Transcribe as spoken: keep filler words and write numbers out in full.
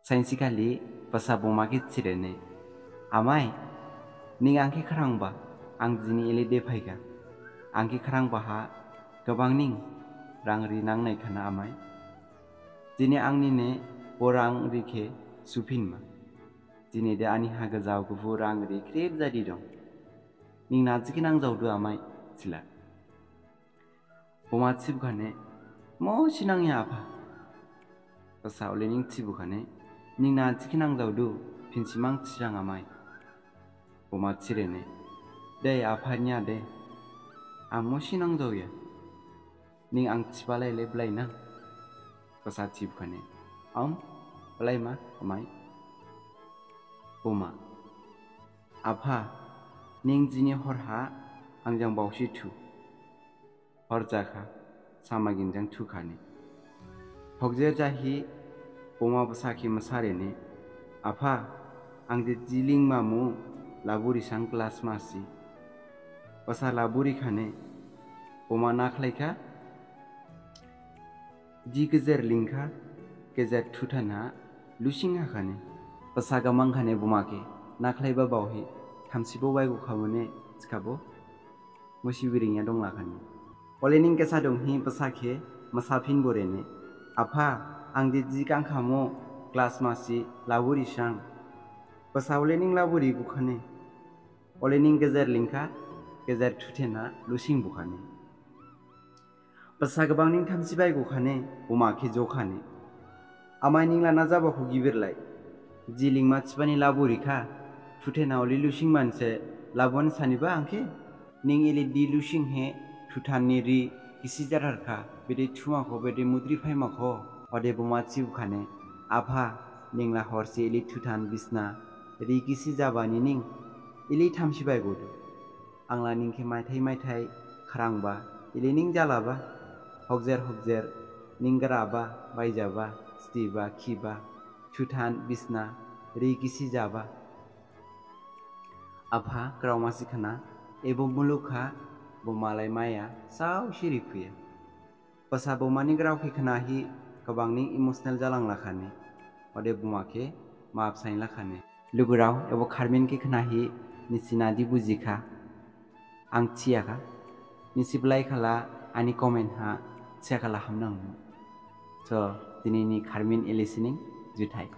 Sainsi khali basa buma khe thirene, "Amai, ning ang khe khrangba, ang dini elei de phaikha. Ang khe khrangba ha gabang ning rang ri nang nai khana amai. Dini ang nine bo rang ri khe suphinma. Dini de ani ha gajao gubu rang ri khrip jadi dong. Ning naji khe nangjaodu amai," thila. Buma thibukhane, "Musi nangya apha." Basa olening thibukhane, "Ning naji khe nangjaodu, phinsimang thirang amai." Buma thirene, "Dei apha niya de, ang musi nangjaoya. Ning ang thibalai le blainang." Basa thibukhane, "Om, blaima amai." Buma, "Apha, ning dini hor ha ang jang baosi thu." Hor jakha, sama ginjang thukhane. Hokjer jahi buma basa khe masarene, "Apha, ang de ji lingma mu labu risang glass masi." Basa labu rikhane, buma nakhlaikha, ji gejer lingkha, gejer thuthan ha lusing hakhane. Basa gamangkhane buma khe nakhlaiba baohi, thamsibo baigukha mane thikhabo musi wiringya donglakhane. Olening kesa donghi basa khe masaphinborene, "Apha, ang de ji gangkha mu glass masi labu risang." Basa olening labu ribukhane. Olening gejer lingkha, gejer thuthan ha lusing bukhane. Basa gabang ning thamsi baigukhane, buma khe jokhane. "Amai, ningla na jabakho gibirlai. Ji lingma thibani labu rikha, thuthan ha oli lusing manse labun saniba ang khe? Ning elei di lusing he thuthan ni ri gisi jatharkha, bede thumakho, bede mudri phaimakho." Ode buma thibukhane, "Apha, ningla horsi elei thuthan bisna ri gisi jabani ning elei thamsi baigudu. Angla ning khe maithai maithai khrangba, elei ning jalaba. Hokjer hokjer ning graba, baijaba, stiba, khiba, thuthan, bisna, ri gisi jaba." Apha grao masi khna, ebo muluk ha bo malai maya, saosi riphuya. Basa bumani grao khe khnahi gabang ning emotional jalanglakhane. Ode buma khe maph sainlakhane. Lugurao, ebo kharmin khe khnahi nisi nadi bujikha? Ang thiyakha. Nisi blai khala ani comment ha thiyakhala hamnang. So, dinini kharmin elei sining, juthai.